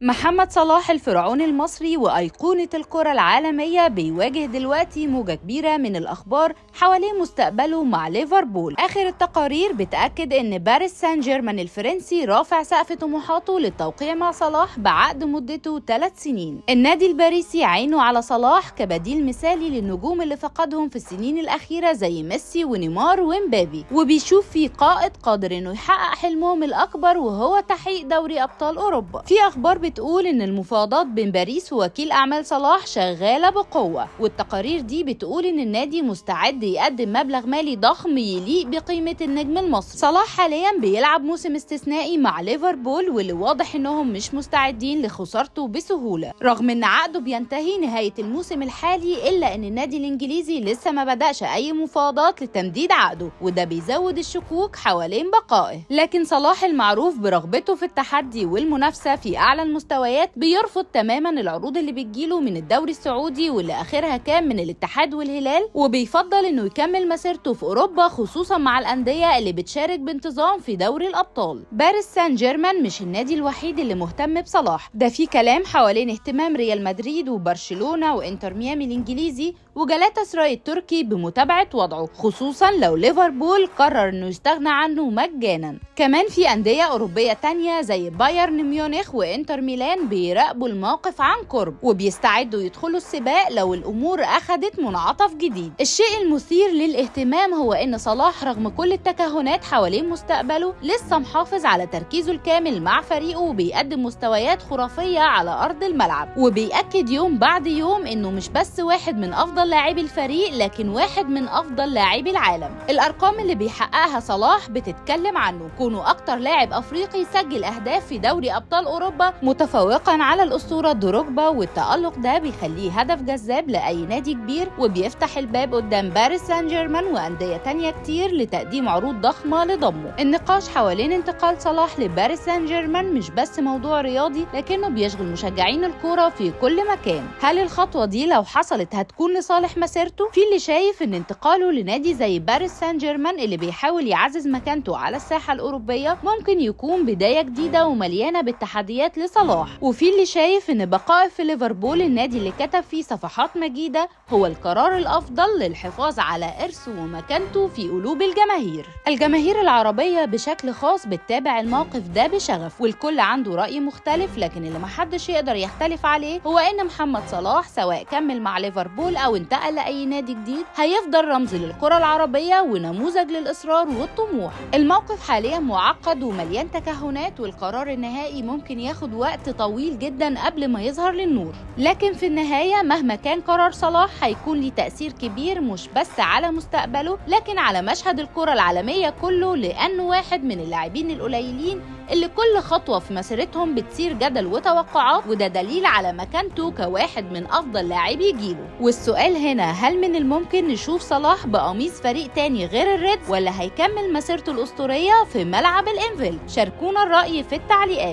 محمد صلاح الفرعون المصري وأيقونة الكرة العالمية بيواجه دلوقتي موجة كبيرة من الأخبار حوالين مستقبله مع ليفربول. آخر التقارير بتأكد إن باريس سان جيرمان الفرنسي رافع سقف طموحاته للتوقيع مع صلاح بعقد مدته 3 سنين. النادي الباريسي عينه على صلاح كبديل مثالي للنجوم اللي فقدهم في السنين الأخيرة زي ميسي ونيمار ومبابي، وبيشوف فيه قائد قادر إنه يحقق حلمهم الأكبر وهو تحقيق دوري أبطال أوروبا. في أخبار بتقول إن المفاوضات بين باريس ووكيل أعمال صلاح شغالة بقوة، والتقارير دي بتقول إن النادي مستعد يقدم مبلغ مالي ضخم يليق بقيمة النجم المصري. صلاح حاليا بيلعب موسم استثنائي مع ليفربول، واللي واضح إنهم مش مستعدين لخسارته بسهولة، رغم إن عقده بينتهي نهاية الموسم الحالي، إلا إن النادي الإنجليزي لسه ما بدأش أي مفاوضات لتمديد عقده، وده بيزود الشكوك حوالين بقائه. لكن صلاح المعروف برغبته في التحدي والمنافسة في أعلى المستويات بيرفض تماما العروض اللي بتجيله من الدوري السعودي واللي اخرها كان من الاتحاد والهلال، وبيفضل انه يكمل مسيرته في اوروبا، خصوصا مع الانديه اللي بتشارك بانتظام في دوري الابطال. باريس سان جيرمان مش النادي الوحيد اللي مهتم بصلاح، ده في كلام حوالين اهتمام ريال مدريد وبرشلونه وانتر ميامي الانجليزي وجالاتا سراي التركي بمتابعه وضعه، خصوصا لو ليفربول قرر انه يستغنى عنه مجانا. كمان في انديه اوروبيه تانية زي بايرن ميونخ وانتر ميلان بيراقبوا الموقف عن قرب وبيستعدوا يدخلوا السباق لو الأمور أخدت منعطف جديد. الشيء المثير للاهتمام هو إن صلاح رغم كل التكهنات حوالين مستقبله لسه محافظ على تركيزه الكامل مع فريقه، وبيقدم مستويات خرافية على أرض الملعب، وبيأكد يوم بعد يوم إنه مش بس واحد من أفضل لاعبي الفريق لكن واحد من أفضل لاعبي العالم. الأرقام اللي بيحققها صلاح بتتكلم عنه، كونه أكتر لاعب أفريقي سجل أهداف في دوري أبطال أوروبا متفوقا على الأسطورة دروجبا، والتألق ده بيخليه هدف جذاب لأي نادي كبير، وبيفتح الباب قدام باريس سان جيرمان وأندية تانية كتير لتقديم عروض ضخمة لضمه. النقاش حوالين انتقال صلاح لباريس سان جيرمان مش بس موضوع رياضي، لكنه بيشغل مشجعين الكورة في كل مكان. هل الخطوة دي لو حصلت هتكون لصالح مسيرته؟ في اللي شايف ان انتقاله لنادي زي باريس سان جيرمان اللي بيحاول يعزز مكانته على الساحة الأوروبية ممكن يكون بداية جديدة ومليانة بالتحديات لصلاح، وفي اللي شايف ان بقائه في ليفربول النادي اللي كتب فيه صفحات مجيدة هو القرار الأفضل للحفاظ على إرثه ومكانته في قلوب الجماهير. الجماهير العربية بشكل خاص بتتابع الموقف ده بشغف، والكل عنده رأي مختلف، لكن اللي محدش يقدر يختلف عليه هو ان محمد صلاح سواء كمل مع ليفربول أو انتقل لأي نادي جديد هيفضل رمز للكرة العربية ونموذج للإصرار والطموح. الموقف حاليا معقد ومليان تكهنات، والقرار النهائي ممكن ياخد وقت طويل جدا قبل ما يظهر للنور، لكن في النهاية مهما كان قرار صلاح هيكون ليه تأثير كبير مش بس على مستقبله لكن على مشهد الكرة العالمية كله، لأنه واحد من اللاعبين القليلين اللي كل خطوة في مسيرتهم بتصير جدل وتوقعات، وده دليل على مكانته كواحد من أفضل لاعبي جيله. والسؤال هنا، هل من الممكن نشوف صلاح بقميص فريق تاني غير الريدز، ولا هيكمل مسيرته الأسطورية في ملعب الإنفيلد؟ شاركونا الرأي في التعليقات.